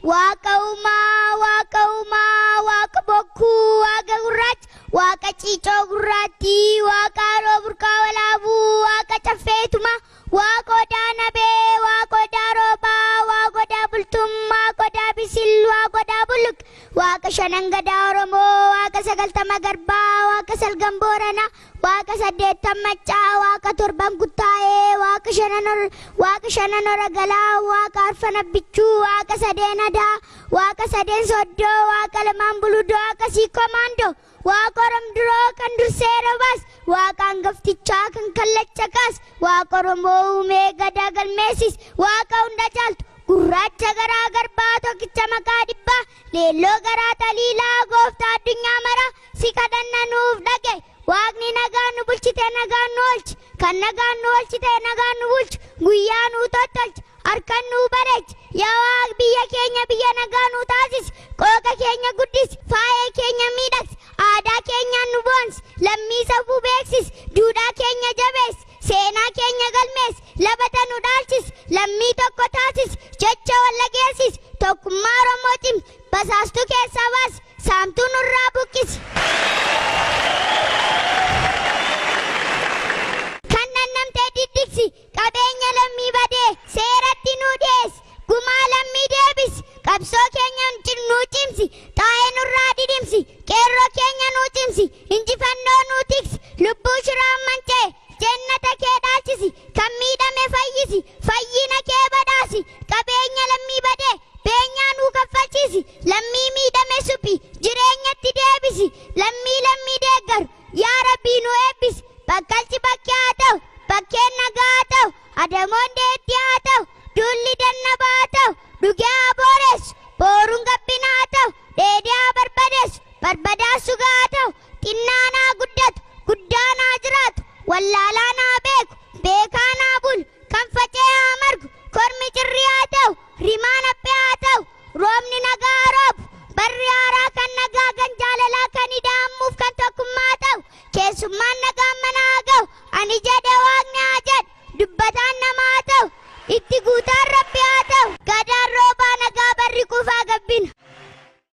Waaqa uumaa, Waaqa uumaa, Waaqa bokkuu, Waaqa gurraacha, Waaqa ciicoo gurraattii, Waaqa haroo burqaa walaabuu, Waaqa caffeetuma, Waaqa odaa nabee, Waaqa odaa roobaa, Waaqa odaa bultummaa, Waaqa odaa bisil, Waaqa odaa bulluq, Waaqa shanan gadaa Oromoo, Waaqa 90 garbaa, Waaqa salgan booranaa, Waaqa 80 maccaa, Waaqa 7 kuttaa'ee, Waaqa shanan ora galaa, Waaqa arfan abbichuu, Waaqa 3 adaa, Waaqa 3 soddoo, Waaqa 2 buludoo, Waaqa siikoo maandoo, Waaqa Oromduroo kan dursee robaas, Waaqa hangaftichaa kan kallacha kaas, Waaqa Oromoo uumee gadaa galmeessis, Waaqa hunda caaltu, gurraacha garaa garbaa tokkicha maqaa dhibbaa, leelloo garaa taliilaa gooftaa addunyaa mara, si kadhanna nuuf dhage. Waaqni nagaan nu bulchite nagaan nu oolchi, kan nagaan nu oolchite nagaan nu bulchu, guyyaa nu tottolchi, harkaan nu bareechi. Yaa Waaq biyya keenya biyya nagaa nu taasisi, qooqa keenya guddisi, faaya keenya miidhagsi, aadaa keenyaan nu boonsi, lammii safuu beeksisi, duudhaa keenya jabeessi, seenaa keenya galmeessi, labata nu dhaalchisi, lammii tokko taasisi, jecha wal dhageessisi, tokkummaa Oromoo cimsi, basaastuu keessaa baasi, saamtuu nurraa buqqisi. Kan nannamtee diddiksi, qabeenya lammii badee seeratti nu dhiyeessi, gumaa lammii deebisi, qabsoo keenya nu cimsi, xaa'ee nurraa didimsi, qeerroo keenya nu cimsi, injifannoo nu tiksi, lubbuu shiraan manca'e jannata kee dhaalchisi, kan miidhame fayyisi, fayyina kee badhaasi, qabeenya lammii badee beenyaa nuu kaffalchiisi, lammii miidhame suphi, jireenyatti deebisi, lammii lammii deeggaru, yaa Rabbii nu eebbisi, bakkalchi bakkee haa ta'u, bakkeen nagaa haa ta'u, adamoon deetti haa ta'u, duulli dannabaa haa ta'u, dhugee haa booressu, booruun gabbina haa ta'u, dheedee haa barbadeessu, barbadaa sugaa haa ta'u, xinnaan haa guddatu, guddaan haa jiraatu, wallaalaan haa beeku, beekaan haa bulu, kan faca'e haa margu, kormi cirrii haa ta'u, rimaan